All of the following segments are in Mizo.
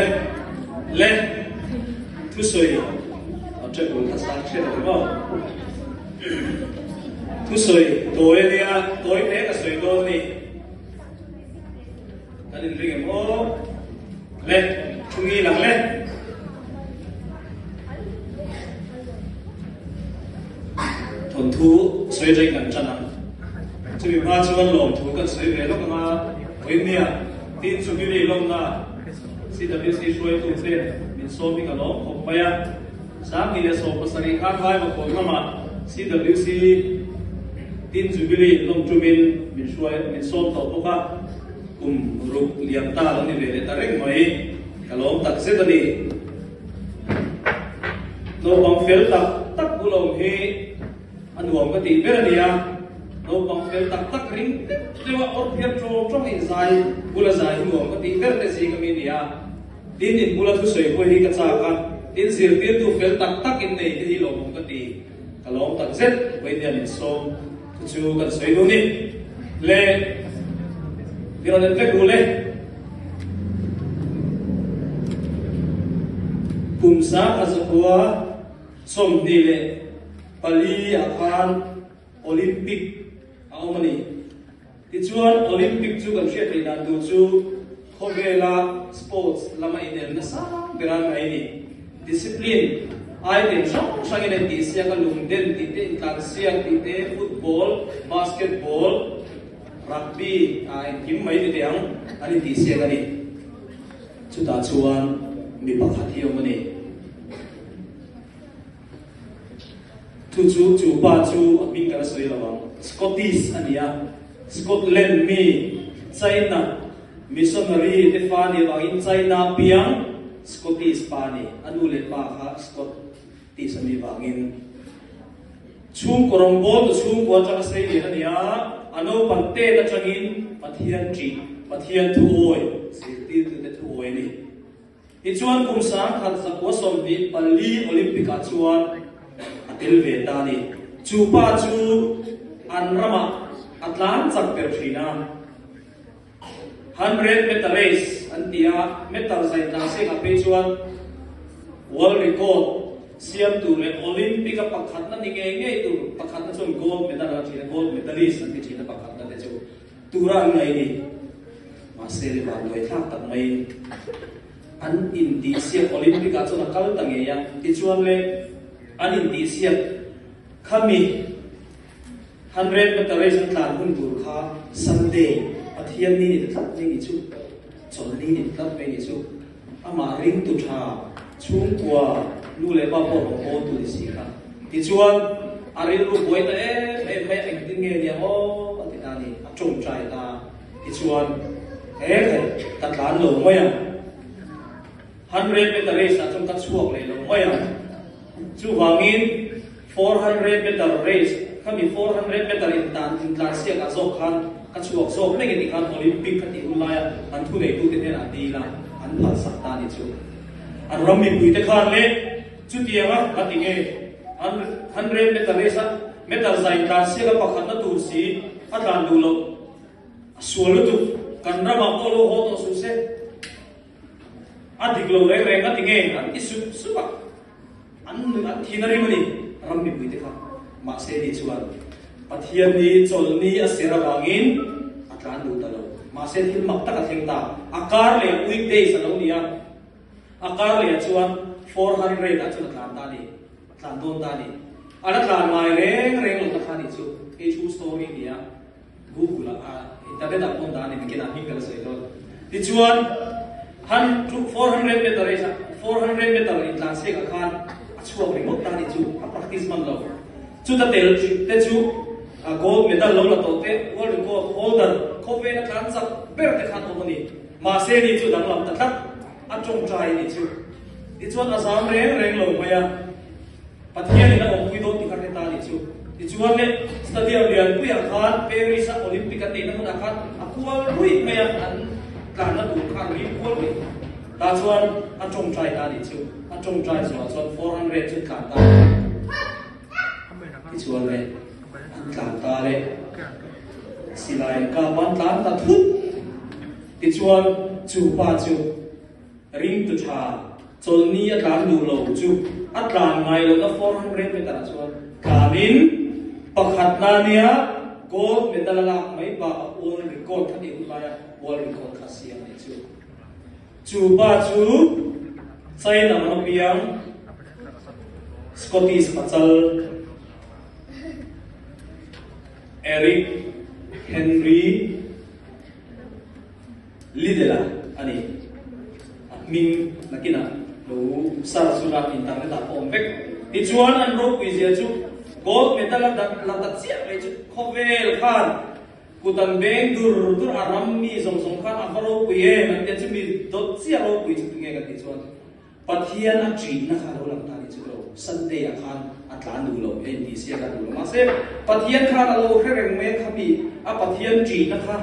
e. Le, thusawi a table kha sang hriat ang maw? Thusawi tawi a nia, tawi hle ka sawi dawn a ni. Kan inring em aw? Le, thu ngil ang le. Thawnthu sawi atangin kan tan ang. Chumi hma chuan lawmthu kan sawi ve lawk ang a, Vawinia tin chu Billy lawmna CWC hruaitu te min sawm hi ka lawm khawp mai a. Sangni leh 70 khan Vaivakawn lamah CWC tin Jubilee lawm tumin min hruai min sawm tawh bawk a, kum ruk liam ta lo ni ve leh ta reng mai, ka lawm tak zet a ni. Naupang fel tak tak bulawm hi a nuam ka tih ber a ni a, naupang fel tak tak ring deuh deuh a awr phiar tawng tawng inzai bula zai hi nuam ka tih ber te zing ami a ni a. Tin, in bula thusawi pawh hi ka chak a, tin zirtirtu fel tak tak in nei te hi lawmawm ka ti, ka lawm tak zet, vawiin in sawm chu chu kan sawi dun i le mi rawn en vek ru le. Kum 1924 ah khan Olympic a awm a ni. Tichuan, Olympic chu kan hriat theih dan tur chu khawvela sports lama inelna sang bera ngai a ni. Discipline, item hrang hrangin an tihsiak a, lungden tih te, intlansiak tih te, football, basketball, rugby ah engkim mai ni teh ang an intihsiak a ni. Chutah chuan mi pakhat hi a awm a ni. Chu chu chu pa chu a hming ka la sawi lo ang. Scottish a ni a, Scotland mi, China missionary te fa nih avangin China piang Scottish pa a ni. A nu leh pa kha Scottish a nih vangin chhungkaw rawngbawltu chhungkua atanga sei lian a ni a, a naupang tet atangin Pathian ṭih, Pathian thuawi, zirtirtute thuawi a ni. Tichuan kum 1924 Olympic ah chuan a tel ve ta a ni. Chu pa chu an ramah a tlan chak ber thin a. Hundred meter race an ti a, meter zai tlan sengah phei chuan world record siam tur leh Olympic a pakhatna ni ngei ngei tur, pakhatna chuan gold medal a la thin a, gold medalist an ti thin a pakhatna te chu. Tura an ngaih ni. Mahse le vanduai thlak tak maiin an intihsiak Olympic ah chuan a kal ta ngei a, tichuan le an intihsiak khami 100 meter race an tlan hun tur kha Sunday, Pathian ni ni ta tlat mai ni chu, chawlhni ni ta tlat mai ni chu, amah ringtu tha chhungkua nu leh pa pawh rawn haw tu ni si kha. Tichuan a rilru buai ta em em mai a, engtin nge nia aw a ti ta a ni, a tawngtai ta a. Tichuan he khai ka tlan lo mai ang, 100 meter race ah chuan ka chhuak leh lo mai ang, chuvangin 400 meter race khami 400 meter intan intlan siak ah zawk khan ka chhuak zawk hlek e tikhan Olympic ka tih hun laia an thuneitute hnenah dil a an phalsak ta a ni chu. An ram mipuite khan leh Chutianga a ti nge? An han rel meter race a, meter zai tlan siak a pakhatna tur si a tlan duh loh. A sual lutuk, kan ramah pawh lo haw tawh suh se. A dik lo reng reng a ti nge? An ti sup sup a, an an thin a rim a ni, ram mipuite kha. Mahse ni chuan Pathian ni chawlhni a ser avangin a tlan duh ta lo. Mahse thil mak tak a thleng ta. A kar leh weekdays a lo ni a. A kar leh ah chuan 400 ah chuan a tlan ta a ni, a tlan dawn ta a ni. A la tlan ngai reng reng lo ta kha nih chu hei true story a ni a, Google ah a internet ah pawh dah a ni nakinah hming ka la sawi dawn. Tichuan han 400 meter race ah 400 meter intlan siak ah khan a chhuak ringawt ta a nih chu, a practice hman lo. Chuta tel te chu gold medal lo la tawh te, world record holder khawvel a tlan chak ber te khan awm a ni. Mahse ni chu danglam ta tlat a tawngtai ni chu. Tichuan a zam reng reng lo mai a, Pathianin a awmpui dawn tih kha hre ta ni chu. Tichuan le stadium lianpuiah khan Paris a Olympic an neihna hmunah khan a kual ruih mai a, an tlanna tur kha an rim kual ruih. Tah chuan a tawngtai ta ni chu. A tawngtai zawhah chuan 400 chu tlan ta a ni. Tichuan le an tlan ta le silai an kap a, an tlan ta thut. Tichuan chu pa chu. Ringtu tha chawlhni a tlan duh lo chu a tlan ngai lohna 400 meter ah chuan tlanin pakhatna nia gold medal a lak mai bakah world record kha tih hun laia world record kha a siam a nih chu. Chu pa chu China ram apiang Scottish pachal Eric Henry Liddell-a a ni. A hming nakinah lo search ula internet ah pawh awm vek. Tichuan an ropui zia chu gold medal a la ta chiah mai chu khawvel khan kut an beng dur dur a ram mi zawng zawng khan a va ropui em an tia chumi dawt chiah ropui chu tunge kan tih chuan Pathian a ṭihna kha a lo lang ta nih chu lo, Sunday ah khan a tlan duh lo, a intih siak a duh lo. Mahse, Pathian khan a lo hre reng mai a khami a Pathian ṭihna kha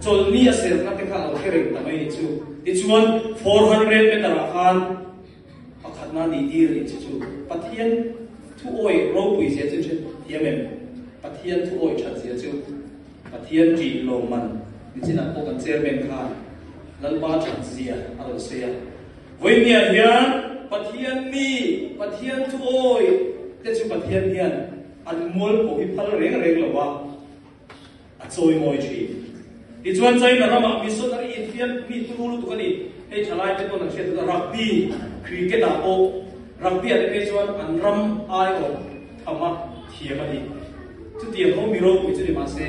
chawlhni a serhna te kha a lo hre reng ta mai nih chu. Tichuan, 400 meter ah khan pakhatna nih tir nih chu chu Pathian thu awih ropui zia chu hre thiam em? Pathian thu awih ṭhat zia chu Pathian ṭih lawmman nichinah pawh kan chairman khan Lalpa ṭhat zia a rawn sawi a. Vawinia hian Pathian mi, Pathian thu awi te chu Pathian hian an mual pawh hi phal reng reng lo a, a chawi mawi thin. Tichuan China ramah missionary infiam mi turu lutuk a ni. Hei thalai te pawn an hriat tut a, rugby, cricket ah pawh rugby ah te phei chuan an ram aiawh tham a thiam a ni. Chutiang ho mi ropui chu ni mahse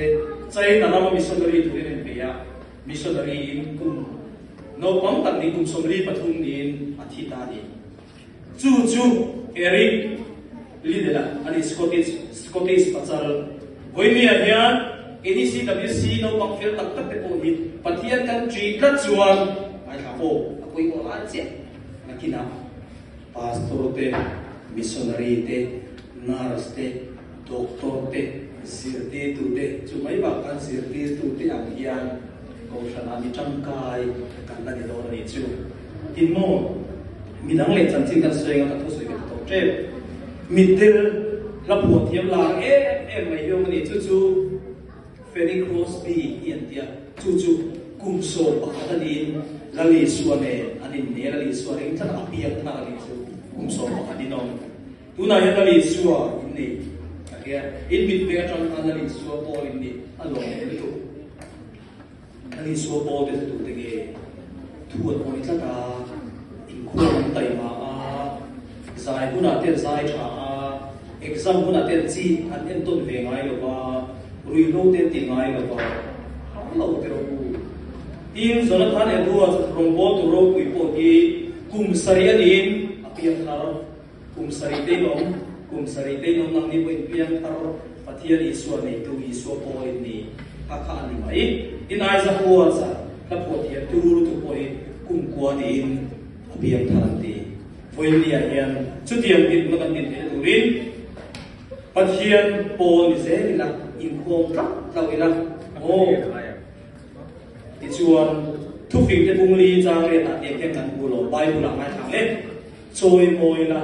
China rama missionary turin an inpeih a, Missionary in kum naupang tak nih kum 43 niin a thi ta a ni. Chu chu Eric Liddell-a a ni, Scottish Scottish pachal. Vawinia hian NECWC naupang fel tak tak te pawh hi Pathian kan ṭih tlat chuan ngaithla pawh a pawimawh lai chiah nakinah Pastor te, Missionary te, Nurse te, Doctor te, zirtirtu te, chu mai bak kan zirtirtu te ang hian Kohhranah mi tangkai kan la ni dawn a nih chu. Tin maw, midang leh chanchin kan sawi anga ka thusawi ka ti tawh tep. Mitdel hla phuah thiam lar em em mai hi awm a ni. Chu chu Fanny Crosby hi an ti a, chu chu kum 11 a niin Lal Isua nen an innei a, Lal Isua ring tlat a piang thar a nih chu kum 11 in awm. Tunah hian Lal Isua in nei a tia, in mit veng atang khan Lal Isua pawl in nih a lawm leh lutuk. Lal Isua pawl te chu tute nge? Thu an awih tlat a, inkhawm an taima a, zai hunah te an zai tha a, exam hunah te an chi an entawn ve ngai lo va, ruihhlo te an ti ngai lo va, har lo te rawh u. Tin, Jonathan Edwards rawngbawltu ropui pawh hi kum sarih a niin a piang thar. Kum sarih te in awm, kum sarih te in awm nang ni pawh in piang thar Pathian Isua neitu Isua pawl in ni kha kha a ni mai. Tin Isaac Watts a hla phuah thiam turu lutuk pawh hi kum kua niin a piang thar an ti. Vawinia hian chutiang dinhmun a kan din theihna turin Pathian pawl ni zel ila, inkhawm tlat tlo ila aw. Tichuan thufing te bungli chang riatah tiang hian kan hmu lo Bible ah ngaithlang le. Chawimawi la,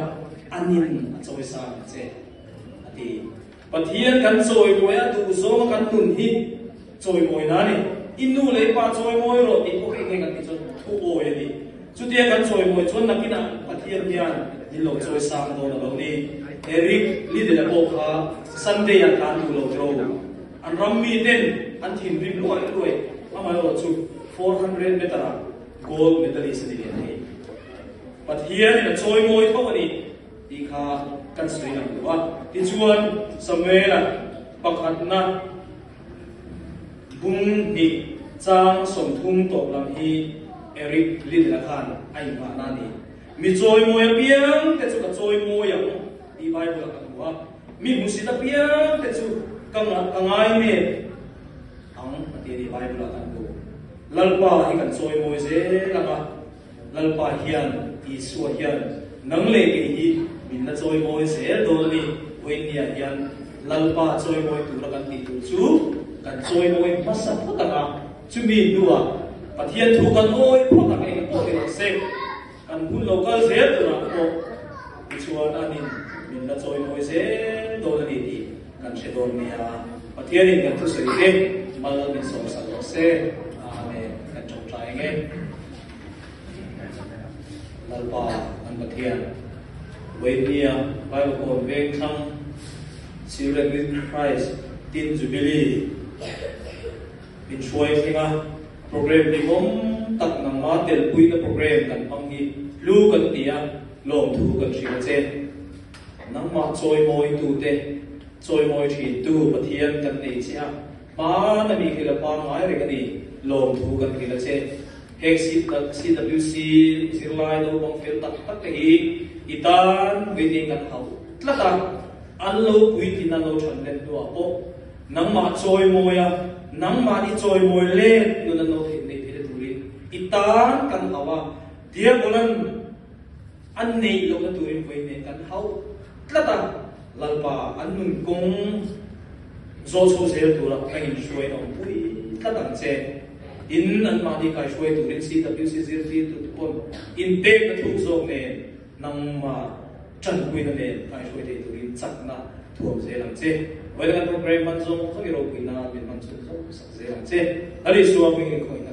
a nin a chawi sang ang che, a ti. Pathian kan chawimawi a duh zawnga kan nun hi chawimawi na a ni. I nu leh i pa chawimawi rawh tih pawh kha eng nge kan tih chuan thu awi a ni. Chutia kan chawimawi chuan nakinah Pathian hian min lo chawi sang dawn a lo ni. Eric Liddell-a pawh kha Sunday-ah tlan duh lo tiro. An ram miten an thinrim luai luai, amaherawhchu 400 meter-ah gold medalist a ni leh thei. Pathianin a chawimawi tho a ni tih kha kan sawi lang duh a. Tichuan, Samuela pakhatna bung hnih chang 30 tawp lam hi Eric Liddell-a khan a inghahna a ni. Mi chawimawi apiang te chu ka chawimawi ang tih Bible-ah ka hmu a. Mi hmusit apiang te chu ka ngai nep ang a ti a ni Bible-ah kan hmu. Lalpa hi kan chawimawi zel ang a. Lalpa hian, Isua hian nang leh kei hi min la chawimawi zel dawn a ni. Vawinia hian Lalpa chawimawi tura kan tih tur chu kan chawimawi hmasa phawt ang a, chumi hnuah Pathian thu kan awi phawt ang eng pawh ni rawh se, kan hun lo kal zel turah pawh tichuan anin min la chawimawi zel dawn a ni tih kan hre dawn nia. Pathianin kan thusawi te mal min sawmsak rawh se. Amen. Kan tawngtai ang e. Lalpa kan Pathian Vawinia Vaivakawn Vengthlang Children with Christ Teen Jubilee min hruai thleng a, program hlimawm tak nangma telpuina program kan hmang hi hlu kan ti a, lawmthu kan hrilh a che. Nangmah chawimawi tute, chawimawi thintu Pathian kan nei che a, hmana mi hrilh a pangngai reng a ni, lawmthu kan hrilh a che. Heng CWC zirlai naupang fel tak tak te hi i tan puitling kan hauh tlat a, an lo puitlin an lo than len hnuah pawh nangmah chawimawi a, nangmahni chawimawi let nun an lo theih nei theihna turin i tan kan hauh a, Diabolan A neih lohna turin vawi nen kan hauh tlat a, Lalpa an nun kawng zawh chho zel tura ka inhruai a awmpui tlat ang che. Tin, anmahni kaihruai turin CWC zirtirtu te pawn inpekna thuk zawk nen nangmah tanpuina nen kaihruai thei turin chakna thuam zel ang che. Vawiin kan program hman zawng zawng i ropuina min hman chhun zawk sak zel ang che. Lal Isua hmingin khawngaih.